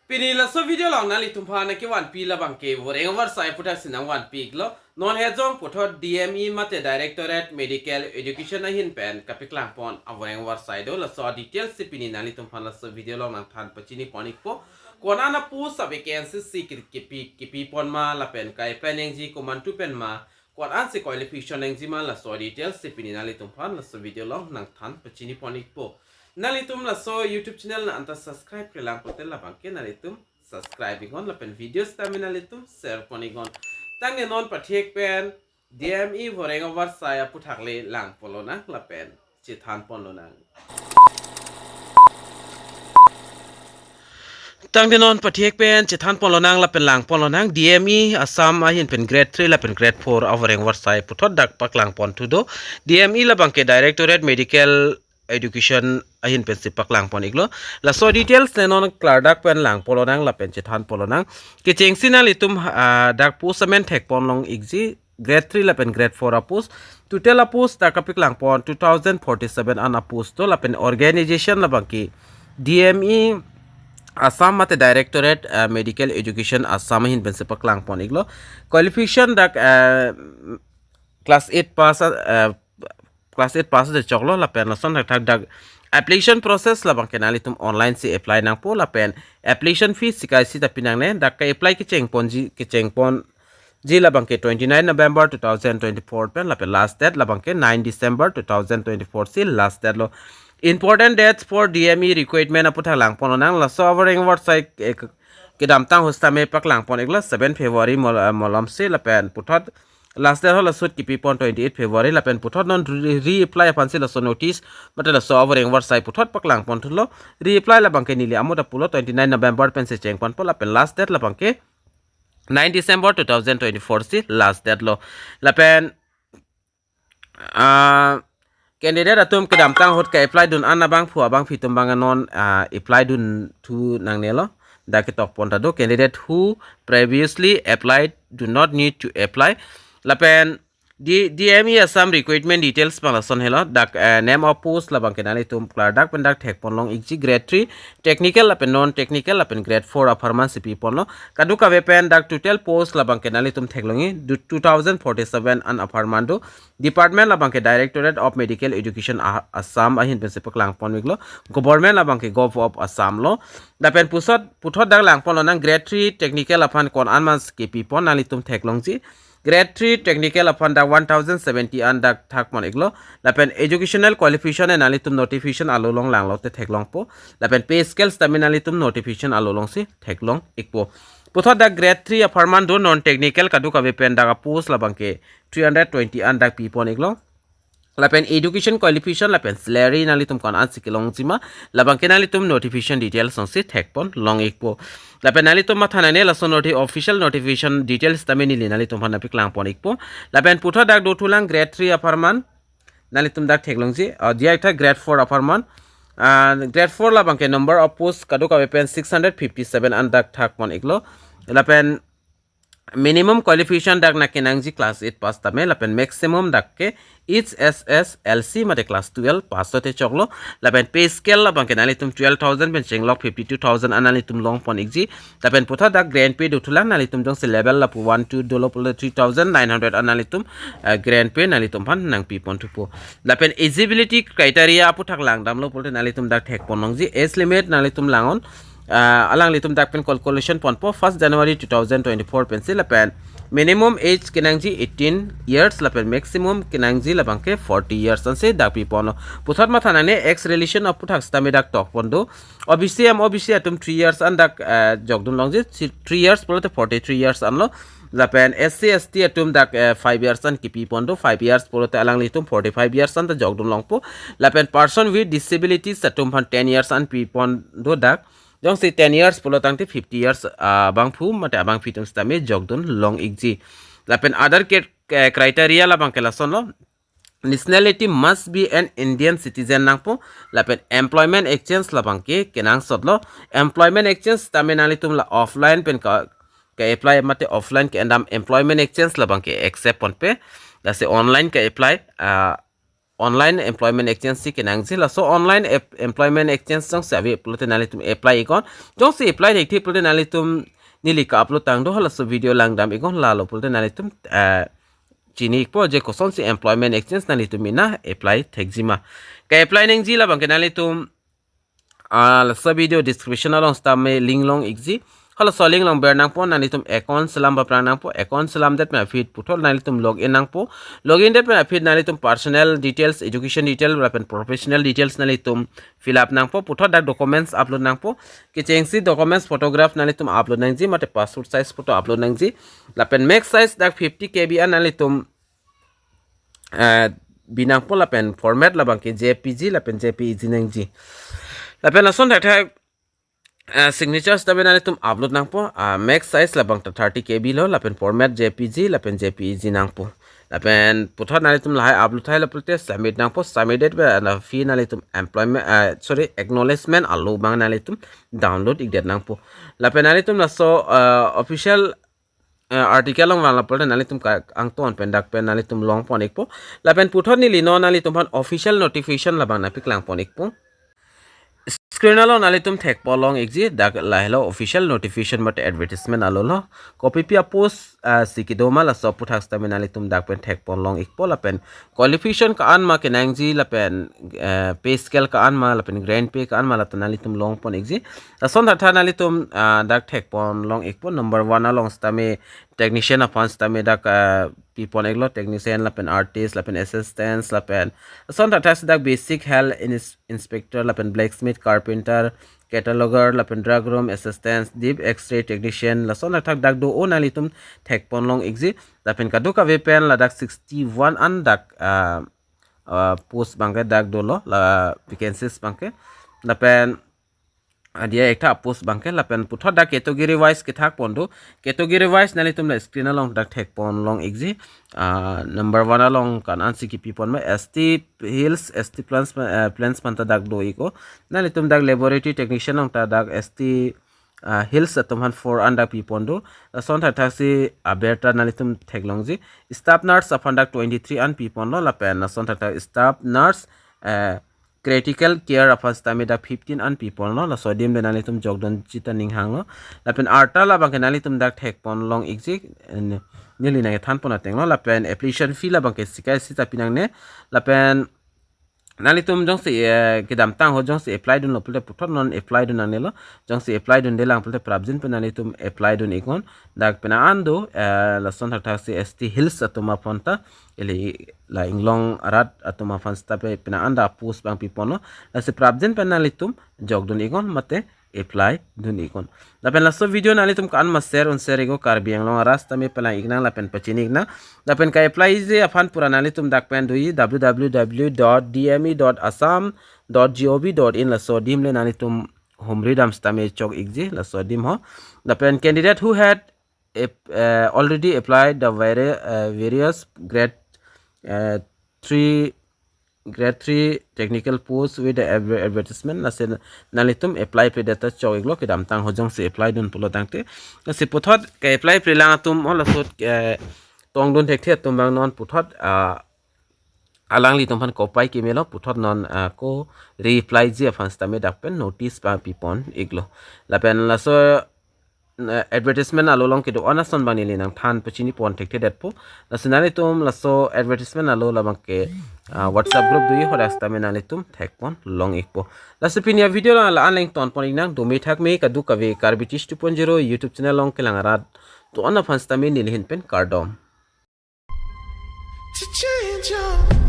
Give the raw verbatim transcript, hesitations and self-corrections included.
Pini laso video along nanglitum aphan nangkevanpi labang ke voreng avarsai aputhak si nangvanpi iklo. Non hejong puthot D M E mate Directorate Medical Education ahin pen kapaklangpon avoreng avarsai do. Laso details si pini nanglitum aphan laso video along nangthan pachini pon ikpo. Konat a post a vacancy si ki- kipi kipi pon ma lapen ka-apply nangji komantu pen ma, konat si qualification nangji ma, laso details si pini nanglitum aphan laso video along nangthan pachini pon ikpo. Nanglitum laso YouTube channel nang anta subscribe-kle lang pulote labang ke nanglitum subscribe iknon lapen video sitame nanglitum share pon iknon. Tangte non pathek pen D M E voreng avarsai aputhak le langpon lonang lapen chethan pon lonang. Tangte non pathek pen chethan pon lonang lapen langpon lonang. D M E Assam ahin pen grade three lapen grade four avoreng avarsai puthot dak paklangpon thu do. D M E labang ke Directorate Medical Education ahin pen si paklangpon iklo. Laso details le non klardak pen langpon lonang lapen chethan pon lonang. Kechengsi nanglitum, ah, dak post amen thekpon long ikji, grade three lapen grade four a post. Total a post dak kapaklangpon two thousand forty-seven an a post do lapen organization labang ke D M E Assam mate Directorate, ah, Medical Education Assam ahin pen si paklangpon iklo. Qualification dak, ah, class eight pass, ah, class eight pass te choklo lapen lason thakthak dak application process labang ke nanglitum online si apply nangpo lapen application fee sika isi ta pinangne. Dak ka-apply kechengponji kechengponji labang ke twenty-nine November two thousand twenty-four pen lapen last date labang ke nine December two thousand twenty-four si last date lo. Important dates for D M E recruitment aputhak langpon lonang. Laso avoreng avarsai, eh, kedamtang ahut sitame paklangpon iklo seven February mol- eh, malom si lapen puthot last date halaso ahut kipipon twenty-eight February lapen puthot non re- reapply aphan si laso notice mate laso avoreng avarsai puthot paklangpon thulo. Reapply labang ke neli amo ta pulo twenty-nine November pen si chengponpo lapen last date labang ke nine December two thousand twenty-four si last date lo. Lapen, ah, candidate atum kedamtang ahut ka-apply dun an abangphu abangphi atum abang non, ah, apply dun thu nangnelo. Dak ketokpon ta do, candidate who previously applied do not need to apply. Lapen D- D M E Assam recruitment details abang lason helo. Dak, eh, name of post labang ke nanglitum klardak pen dak thekpon long ikji, grade three technical lapen non technical lapen grade four apharman si piponlo. Kadokave pen dak total post labang ke nanglitum theklongji, du- two thousand forty-seven an apharman do. Department labang ke Directorate of Medical Education, ah, Assam ahin pen si paklangpon iklo. Government labang ke Gov of Assam lo. Lapen puthot puthot dak langpon lonang, grade three technical aphan konat man si kipipon nanglitum theklongji. Grade three technical aphan dak one thousand seventy an dak thakpon iklo. Lapen educational qualification e nanglitum notification along langlote theklongpo. Lapen pay scale sitame nanglitum notification along si theklong ikpo. Puthot dak grade three apharman do, non technical kadokave pen dak a post labang ke three hundred twenty an dak pipon iklo. Lapen education qualification lapen salary nanglitum konat si kelongji ma, labang ke nanglitum notification details along si thekpon long ikpo. Lapen nanglitum matha nangne, laso noti- official notification details tame neli nanglitum aphan nangpaklangpon ikpo. Lapen puthot dak dothulang, grade three apharman nanglitum dak theklongji, ah, diak tha grade four apharman. Ah, grade four labang ke number of post kadokave pen six hundred fifty-seven an dak thakpon iklo. Lapen minimum qualification dak nangkenangji class eight pass tame, lapen maximum dak ke H S S L C mate class twelve pass lote choklo. Lapen pay scale labang ke nanglitum twelve thousand pen chenglok fifty-two thousand an nanglitum longpon ikji. Lapen puthot dak grade pay dothulang, nanglitum jongsi level lapu one two dolo pulo three thousand nine hundred an nanglitum, eh, grade pay nanglitum aphan nangpipon thupo. Lapen eligibility criteria aputhak langdamlo pulote nanglitum dak thekpon longji, age limit nanglitum langon, ah, alanglitum dak pen calculation ponpo, first January two thousand twenty-four pensi. Lapen minimum age kenangji eighteen years lapen maximum kenangji labang ke forty years ansi dak piponlo. Puthot matha nangne, ex relation aputhak sitame dak tokpon do. O B C, M O B C atum three years an dak, eh, jokdun longji, si- three years pulote forty-three years anlo. Lapen S C S T atum dak, eh, five years an kipipon do, five years pulote alanglitum forty-five years an ta jokdun longpo. Lapen person with disabilities atum aphan ten years an pipon do dak. Jongsi ten years pulo tangte fifty years, ah, abangphu mate abangphi atum sitame jokdun long ikji. Lapen other ke- ke- criteria labang ke lasonlo. Nationality must be an Indian citizen nangpo. Lapen employment exchange labang ke kenangsotlo. Employment exchange tame nanglitum la offline pen ka- ka-apply mate offline ke-endam employment exchange labang ke accept ponpe. Lasi online ka-apply, ah, online employment exchange si kenangji. Laso online ep- employment exchange jongsi ave pulote nanglitum apply iknon. Jongsi apply thekthe pulote nanglitum neli ka-upload tang do, halaso video langdam iknon, lalo pulote nanglitum, eh, chini ikpo je kosonsi employment exchange nanglitum ina apply thekjima. Ka-apply nangji labangke nanglitum, ah, laso video description along sitame link long ikji. Halaso link long ber nangpo, nanglitum account selam paprang nangpo, account selamdet pen aphi puthot nanglitum login nangpo. Login det pen aphi nanglitum personal details, education detail lapen professional details nanglitum fill up nangpo. Puthot dak documents upload nangpo. Kechengsi documents, photograph nanglitum upload nangji, mate passport size photo upload nangji. Lapen max size dak fifty K B an nanglitum, eh, bi nangpo, lapen format labangke J P G lapen J P E G nangji. Lapen lason thakthak, eh, signature sitame nanglitum upload nangpo, ah, max size labang ta thirty K B lo, lapen format J P G lapen J P E G nangpo. Lapen puthot nanglitum lahai upload thailo pulote submit nangpo, submit det pen aphi nanglitum employment, eh, sorry, acknowledgement alo abang nanglitum download ikdet nangpo. Lapen nanglitum laso, eh, official, eh, article long vanglo pulote nanglitum ka angton pen dak pen nanglitum longpon ikpo. Lapen puthot neli non nanglitum aphan official notification labang nangpaklang pon ikpo. Screen along nanglitum thekpon long ikji, dak lahelo official notification mate advertisement alo lo. Kopipi a-post, ah, si kedo ma, laso aphuthak sitame nanglitum dak pen thekpon long ikpo. Lapen qualification ko-an ma kenangji, lapen, eh, pay scale ko-an ma, lapen grand pay ko-an ma, lata nanglitum longpon ikji. Lason thakthak nanglitum, ah, dak thekpon long ikpo. Number one along sitame technician aphan sitame dak, ah, pipon iklo, technician lapen artist lapen assistants lapen lason thakthak si dak basic health ins- inspector lapen blacksmith, carpenter, cataloger lapen drug room assistants, deep X-ray technician, lason thakthak dak do-o, nanglitum thekpon long ikji. Lapen kadokave pen ladak sixty-one an dak, ah, ah, post abangke dak dolo, la vacancies abangke. Lapen adia ekta post abangke, lapen puthot dak category wise kethak pon do. Category wise nanglitum la screen along dak thekpon long ikji. Ah, number one along ko-an si kepipon ma, S T Hills, S T Plains, eh, Plains aphan ta dak do ikpo. Nanglitum dak laboratory technician along ta dak S T, ah, Hills atum aphan four an dak pipon do. Lason thakthak si aber ta nanglitum theklongji. Staff nurse aphan dak twenty-three an pipon lo, lapen lason thakthak staff nurse, eh, critical care aphan sitame dak fifteen an pipon lo. Laso adim le nanglitum jokdunji ta ning hanglo. Lapen arta labangke nanglitum dak thekpon long ikji, eh, neli nangthanpon ateng lo. Lapen application fee labangke sika isi ta pinangne. Lapen nanglitum jongsi, eh, kedamtang ho jongsi apply dunlo pulote puthot non apply dun nangnelo. Jongsi apply dunde lang pulote prapjin pen nanglitum apply dun iknon. Dak pena an do, eh, lason thakthak si S T Hills atum aphan ta, ili la Inglong arat atum aphan sitame pena an dak post abang pipon lo. Lasi prapjin pen nanglitum jokdun iknon mate apply dun iknon. Lapen laso video nanglitum ko-an ma share un share iknon, Karbi Anglong arat sitame pelang iknang lapen pachini iknang. Lapen ka-applyji aphan pura nanglitum dak pen do-i, W W W dot D M E dot assam dot gov dot in, laso adim le nanglitum humri dam sitame chok ikji, laso adim ho. Lapen candidate who had ap- uh, already applied the vari- uh, various grade, uh, three, grade three technical post with the adver- advertisement. Lasi nanglitum apply pre data chok iklo, kedamtang ho jongsi apply dun pulo tangte. Lasi puthot ka-apply pre lang atum, ho laso, eh, tongdun thekthe atum abang non puthot, ah, alanglitum aphan kopai kemelo, puthot non, ah, ko replyji aphan sitame dak pen notice abang pipon iklo. Lapen laso, eh, advertisement alo along kedo-an ason abang neli nangthan pachini pon thekthedetpo. Lasi nanglitum laso advertisement alo labangke, ah, WhatsApp group do-i, hadak sitame nanglitum thekpon long ikpo. Lasi pini a-video along la-an le ingtonpon iknang, dome thakme, kadokave Karbi Teach two point zero YouTube channel along kelang arat do-an aphan sitame neli ahin pen kardom. To change your